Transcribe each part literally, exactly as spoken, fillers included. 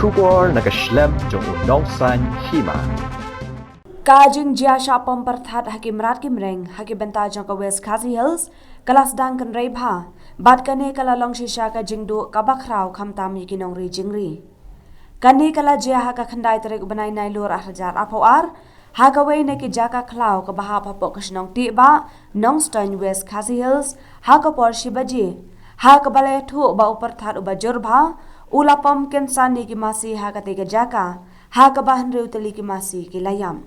Khubor na ka shlem jong u nongsan hima. Ka jingjia shah pom pyrthat ha ki mrad ki mreng ha ki bynta jong ka West Khasi Hills ka la sdang kynrei bha, bad kane ka la long shisha ka jingduh kaba khraw khamtam ïa ki nongri jingri. Kane ka la jia ha ka khyndai tarik u bnai Nailur ar hajar arphew ar, ha kawei na ki jaka khlaw kaba hap hapoh ka shnong Tihbah, Nongstoiñ, West Khasi Hills, ha ka por shi baje, ha kaba la ïathuh ba u pyrthat uba jur bha u la pom kynsan ïa ki masi ha katei ka jaka, ha kaba hynriew tylli ki masi ki la ïap.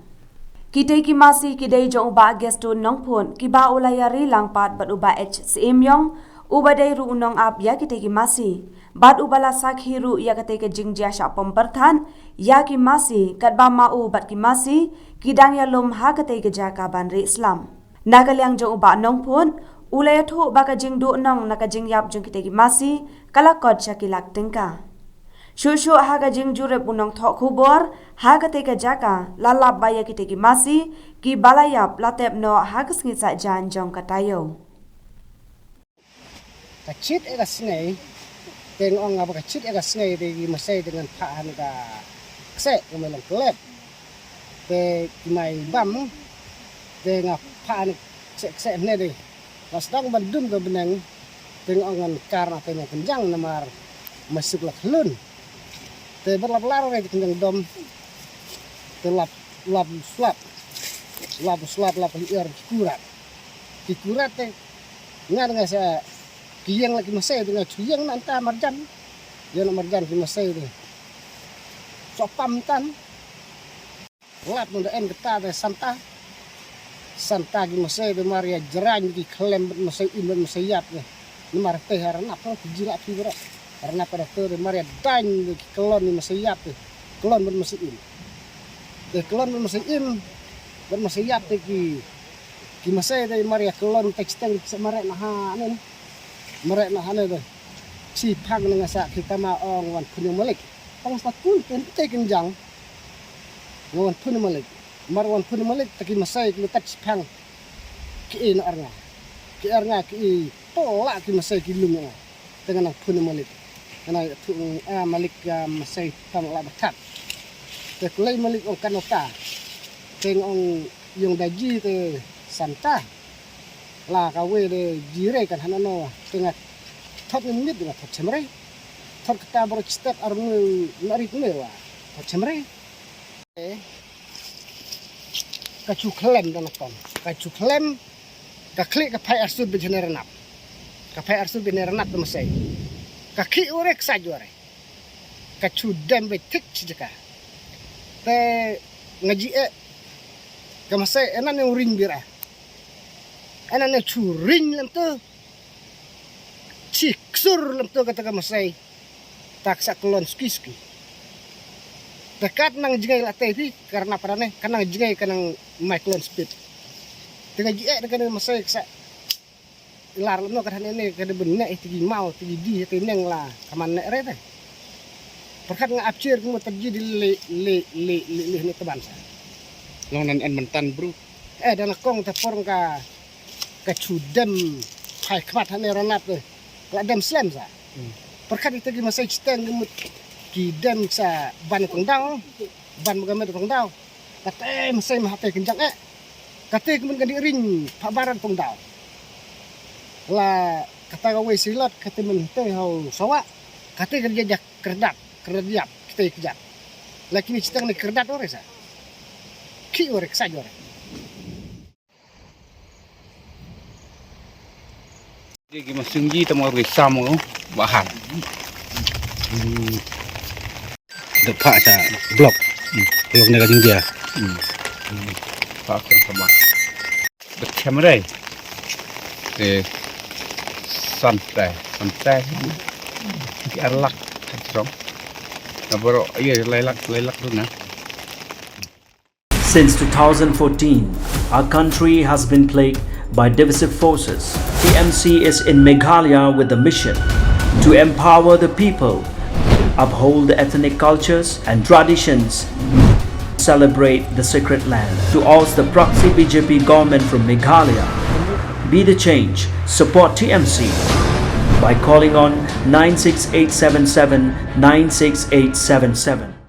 Kitei ki masi ki dei jong u Bah Geston Nongphut kiba u la ïari lang pat bad u Bah H Syiemiong, uba dei ruh u nongap ïa kitei ki masi, bad uba la sakhi ruh ïa katei ka jingjia shah pom pyrthat ïa ki masi, katba ma u bad ki masi ki dang ïalum ha katei ka jaka ban rieh slap. Na ka liang jong u Bah Nongphut, u la ïathuh ba ka jingduhnong na ka jingïap jong kitei ki masi ka la kot sha ki lak tyngka. Shuh shuh ha ka jingjurip u nongthoh khubor ha katei ka jaka, la lap ba ïa kitei ki masi kiba la ïap la tep noh ha ka sngi saitjaiñ jong ka taïew. Ka shit ïa ka sngi, te nga ong nga ba ka shit ïa ka sngi te ki masai te ngan phah ha ka kseh, ka mei long klet. Te ki mai bam, te nga phah ha ka kseh, kseh hynne te. Nga sdang ban dum ka bneng, te nga ong ngan kar na te nga kynjang namar masuk la khlun. Te ba lap lar re te kynjang dom, te lap, lap slap, lap slap, lap lier ki kurat. Ki kurat te nga nga sa ki ïeng la ki masai te nga shu ïeng na ynta marjan. Ïeng na marjan ki masai te. Sa pam tan. Lap nang da en kata da santa. Santa ki masai da mar ïa jrang ki khlem bad masai im bad masai ïap ne. Namar te ha Ranap ki jila ki bra. Ranap da te da mar ïa dang ki klon ni masai ïap te. Klon bad masai im. Te klon bad masai im bad masai ïap te ki, ki masai da mar ïa klon te chiteng sa mare na ha ne. Mare na ha ne da. Chi phang na nga sa ki tama ong wan phun ïa malik. Tang sa kun te te kynjang. Nga wan phun malik. Mar wan phun malik, ta ki masai ki lutat shipang. Ki e na ar nga. Ki ar nga ki e tola ki masai ki lung nga. Te nga nang phun malik. Nga nang thu a malik ka masai tang la bathat. Te kulai malik ong kan ota. Te nga ong ïong da ji te santa. La ka wei de ji re kan hana no. Te nga thot ni mit nga thot chemre. Thot kata bro chistet ar ngi na rit ngi wa. Thot chemre. Ka chu khlem da na kong. Ka chu khlem. Ka khlieh ka phai arsut bejene Ranap. Ka phai arsut bejene Ranap da masai. Ka khlieh ure ksa jore. Ka chu dem bej thik chi jaka. Te nga ji e. Ka masai ena ne u ring bira. Ena ne chu ring lem tu. Chi ksur lem tu kata ka masai. Ta ksa klon ski ski. Te kat nang jngai la te phi, ka Ranap ra ne, ka nang jngai ka nang mai klon speed. Te nga ji e ka ne masai ksa. Lar lem no ka ne ne ka de ben ne te ki mau, te ki di, te neng la, ka man ne re te. Perkat nga apchir ku mo ta ji di le, le, le, le, le, ne te ban sa. Long nan en mentan bro. Eh, da na kong ta por ka, ka chu dem phai khmat hane Ranap te. Ka dem slem sa. Hmm. Perkat ita ki masai chiteng ki mut ki dem sa ban kong daw, ban ma ka met kong daw. Kate masai ma hate kynjang eh. Kate ki mut ka di ring pha baran kong daw. La kata ka wei silot kate men te hau sawa. Kate ka di jak kerdat, kerdat yap, kate kjat. Lakini chiteng ni kerdat ore sa. Ki ore ksa jore. Ki, ki masung ji tamo ri samo bahan. Hmm. Dok pha sa blok. Hmm. Blok ne ka jingjia. Hmm. Hmm. Pha sa sama. Dok chemre. Eh, santai, santai. Ki arlak, chong. Aboro, iya, lailak, lailak tu na. Since two thousand fourteen, our country has been plagued by divisive forces. T M C is in Meghalaya with the mission to empower the people, uphold the ethnic cultures and traditions, celebrate the sacred land, to oust the proxy B J P government from Meghalaya. Be the change. Support T M C by calling on nine six eight seven seven nine six eight seven seven.